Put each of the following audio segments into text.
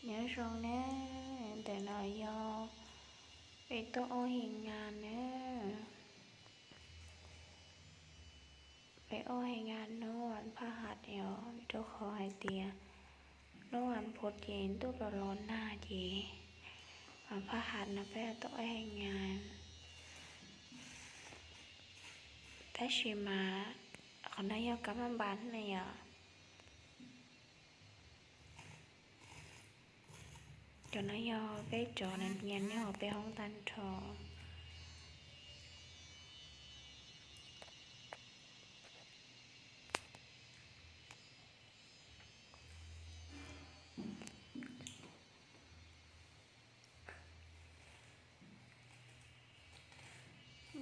ຍາມເຊົ້າແດ່ ແຕ່ລະຍາມ ໄປຕໍ່ແຮງງານເດີ ໄປອອກແຮງງານເນາະ ວັນພະຫັດເນາະ ມີແຕ່ຂໍໃຫ້ເຕຍ ເນາະ ວັນພຸດເຈ ຕຸກລະລອນໜ້າເຈ ວັນພະຫັດນະ ໄປຕໍ່ແຮງງານ ແຕ່ຊິມາ ຂໍນະຍອກກັບມາບ້ານນະຍອກ. ເຈົ້ານາຍອກໄປຈອດນັກຮຽນ ຍອກໄປຫ້ອງຕັນທໍ່.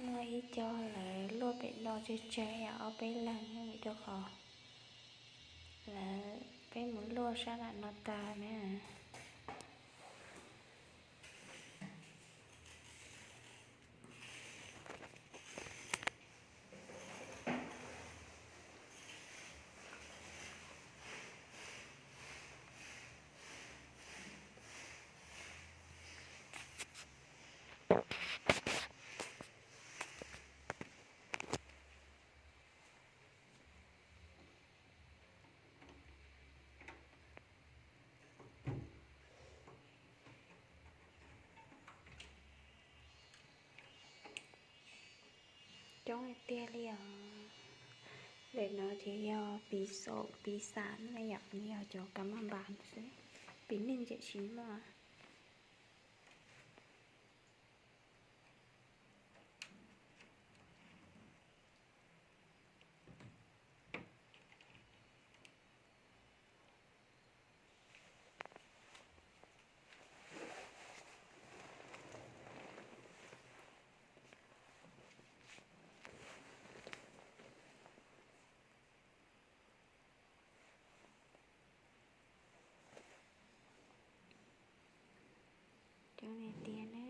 ເມື່ອອີ່ຈໍລະ ໂລດເປັນດອກເຈ ເອົາໄປລ້າງໃຫ້ເຈົ້າຂອງ ລະໄປໝູນໂລດຊະລະເນາະຕານະ. ຈົ່ງໃຫ້ເຕຍລຽວ ເດັກນ້ອຍທີ່ຮຽນປີສອງ ປີສາມ ລະຢາກຮຽນຈົບກຳມະບານຊື່ ປີໜຶ່ງຈະຊິມາ. ຈົ່ງໃຫ້ເຕຍເດີ.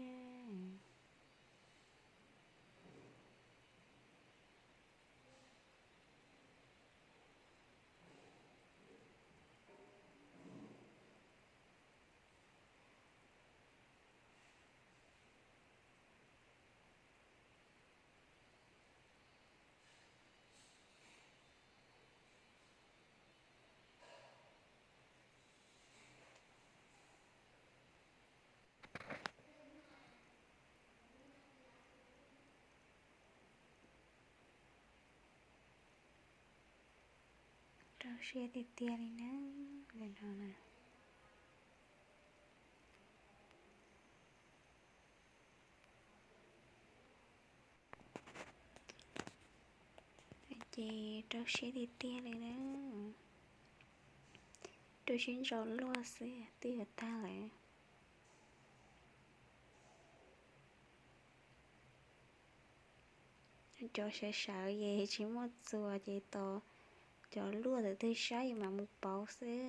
ເຈົ້າເຊຍເຕຍໆ ນີ້ນະ ເດີນເຮົານະ. ເຈ ເຈົ້າເຊຍເຕຍໆ ເລີຍເດີ. ໂຕຊິນຈອດລົດເຊຍ ຕື່ຕາເລີຍ. ຈອດເຊຍເຊຍເຢ ຊິໝົດຕົວເຈໂຕ ຈອດລົດເຕີ ໃຊ້ມາໝູ່ເປົາເຊຍ.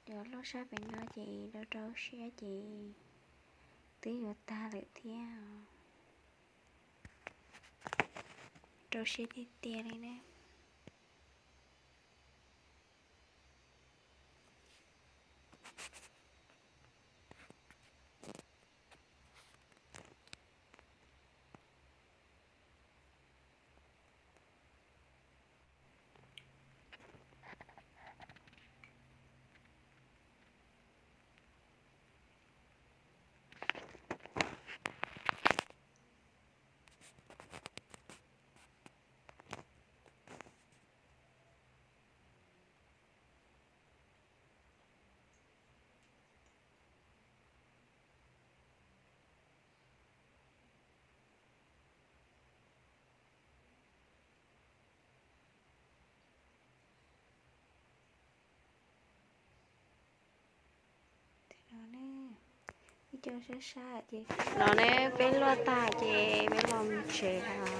ເຈົ້າໂລຊາເປັນເນາະເຈ ໂຕເຊຍເຈ ຕື່ຢູ່ຕາເລີຍທຽວ ໂຕເຊຍເຕຍໆ ເລີຍເດີ. ນອນເນີ ເຈົ້າຊ້າໆ ເຈ ນອນເນີ ເປັນລົວຕາເຈ ເປັນລົມເຊຍ.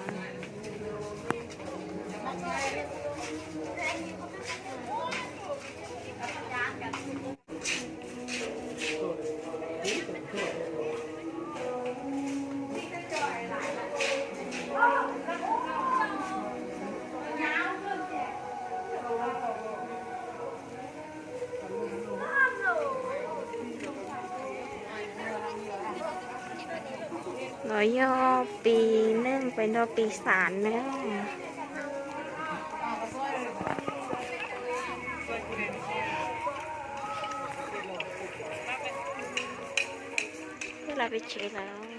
ລໍຍໍ້ປີໜຶ່ງ ໄປລໍ້ປີສາມເດີ. ເວລາໄປເຈແລ້ວ.